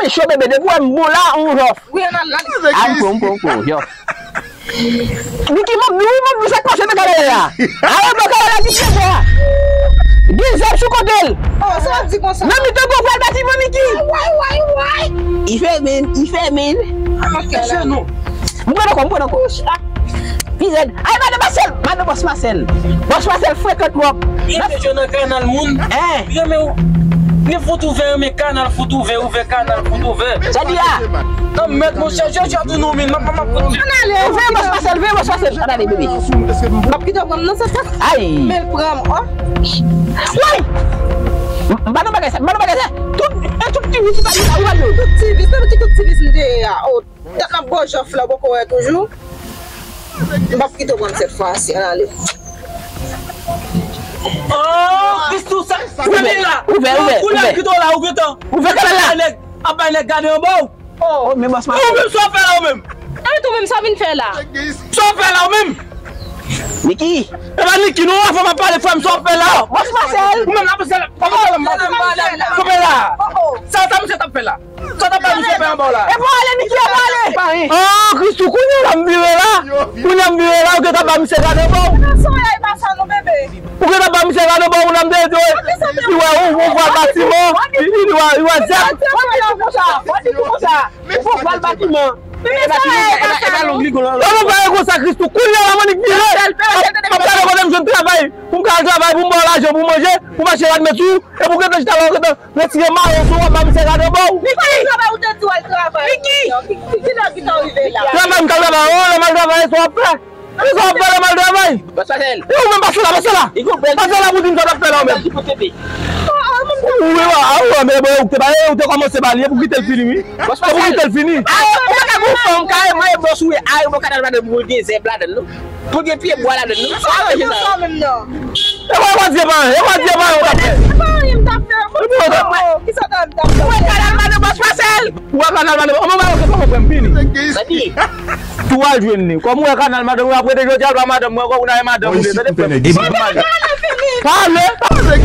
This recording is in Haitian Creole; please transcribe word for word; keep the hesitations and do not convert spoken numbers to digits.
Cho bebe, depi w wè m bon la, on jòf. Wi, ann al la. A, m pran, m pran, m pran, jòf. Niki, m ap di w, m ap di w sa k pase nan kanal la. A, w ap nan kanal la ki pye bwa. Gen zèb sou kote l. Oh, sa w ap di konsa? Nan mitan gwo pral batiman, Niki. Way, way, way. I fèmen, i fèmen. Ok, se nou. M pran ankò, m pran ankò. Pi rèd. Ay, madan Masèl, madan bòs Masèl. Bòs Masèl frekan twòp. Rete jwe nan kanal moun. Hein? Renmen ou. Ni fout ouvè, renmen kanal fout ouvè, ouvè kanal fout ouvè. Sa di a? Nan mèt, monchè, jòjò di nou, min, m ap, m ap fout. Ann ale, veye bòs Masèl, veye bòs Masèl. Ann ale, bebe. M ap kite w pran m nan sa. Ay. Men l pran m, oh. Woy! M, m pa nan bagay sa, m pa nan bagay sa. Tout, e tout ti vis pa di sa, ou pa di yo. Tout ti vis, nan ki tout ti vis m te ye a? Oh. Tèt nan gwo jòf la, w poko wè toujou. M p ap kite w pran m sèt fwa si, ann ale. Oh, Christoo, sa, sa vin la. Ouvè, ouvè, ouvè. Koulè kite w la, ou gentan. Ouvè kanal la. Nèg, ap bay nèg gade anba w. Oh, men bòs Masèl. Ou menm, sa w fè la, ou menm? Arete ou menm, sa w vin fè la? Sa w fè la, ou menm? Niki. E pa Niki, non, anvan m ap pale, frè m, sa w fè la? Bòs Masèl. Ou menm, la, Masèl, pa pale m, pa pale m. Sa w fè la? Sa, sa misye t ap fè la? Sa w t ap bay misye fè anba w la? E pa ale, Niki, e pa ale. Oh, Christoo, kounye a la m vire la. Kounye a m vire la, ou gentan bay misye gade anba w. Nan son y ay pa sa non, bebe. Ou gentan bay misye gade anba w, ou nan m de do. Li wè ou, ou vwa batiman. Li, li wè, li wè zèb. Fò di tou konsa, fò di tou konsa. Ou vwa batiman. Bebe, sa y ay pa sa non. Lè nou pale konsa, Christoo, kounye a la, m annik vire. M ap gade kote m jwenn travay. Pou m ka al travay, pou m ba w lajan, pou w manje, pou m achte rad mèt sou, epi w gentan chita la, w gentan retire mayo sou w, w ap ba misye gade anba w. Niki! Travay ou te di w al travay. Niki! Ki, ki, ki lè w gentan rive la? Travay m ka travay, oh, lè m al travay, sa w ap fè? Ki sa w ap fè lè m al travay? Pase la. E ou menm pase la, pase la. Pase la pou di m sa w t ap fè la ou menm. Ou wè, a, ou wè, men bon, ou te ba, ou te kòmanse ba li, epi w kite l fini, wi. Epi w kite l fini. A, ou pa ka gon fanm, kareman, e bòs ou ye, a, e bò kanal madanm ou gen zèb ladann, non. Pou gen pye bwa ladann, non. Sa w ap di konsa menm non. E pa, e pa di, e pa, e pa di, e pa, e pa di. E pa anyen m t ap fè. Mwen, oh, kisa w ta wè m t ap fè? Ou wè kanal madanm bòs Masèl? Ou wè kanal madanm, oh, mwen, mwen, mwen, mwen, mwen, vini. Sa ki? Tou al jwenn li. Kòm ou wè kanal madanm, ou ap rete jodi a, l pa madanm mwen, kòm ou nan madanm ou, tande? Pale! Pale!